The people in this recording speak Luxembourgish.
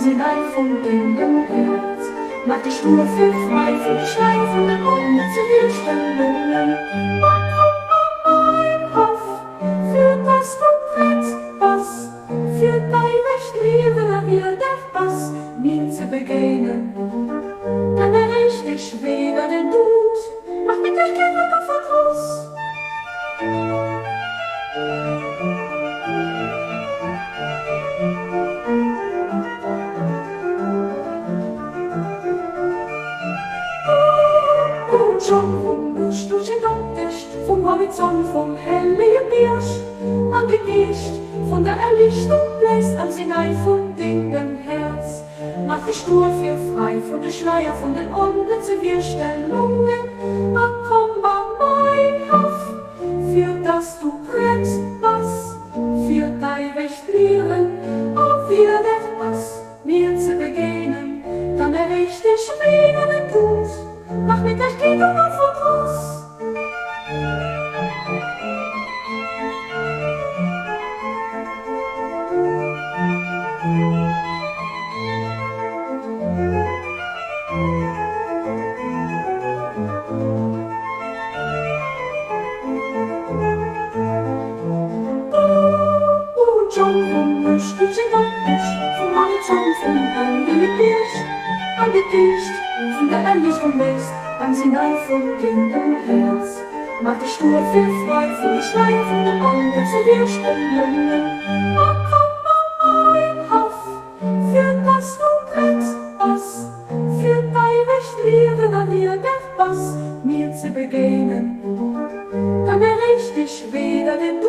Sinai vun dengem Häerz. Maach dech duerfir frei vun de Schleier vun den onnëtze Virstellungen, a komm a mäin Haff, fir dass du prett bass, fir d'eiwegt Liewen a Wierdeg bass, mir ze begéinen. Dann erreecht dech weder den Doud, nach Bitterkeet oder Verdross. Vum Horizont vum hellige Bierg an de Geescht vun der Erliichtung bléist am Sinai vun dengem Häerz. Maach dech duerfir frei vun de Schleier vun den onnëtze Virstellungen a komm a mäin Haff, fir dass du prett bass fir d'eiwegt Liewen a wierdeg bass mir ze begéinen. Dann erreecht dech weder den Doud nach Bitterkeet oder Verdross. Am Sinai vun dengem Häerz. Maach dech duerfir frei vun de Schleier vun den onnëtze Virstellungen a komm a mäin Haff, fir dass du prett bass, fir d'eiwegt Liewen a wierdeg bass, mir ze begéinen. Dann erreecht dech weder den.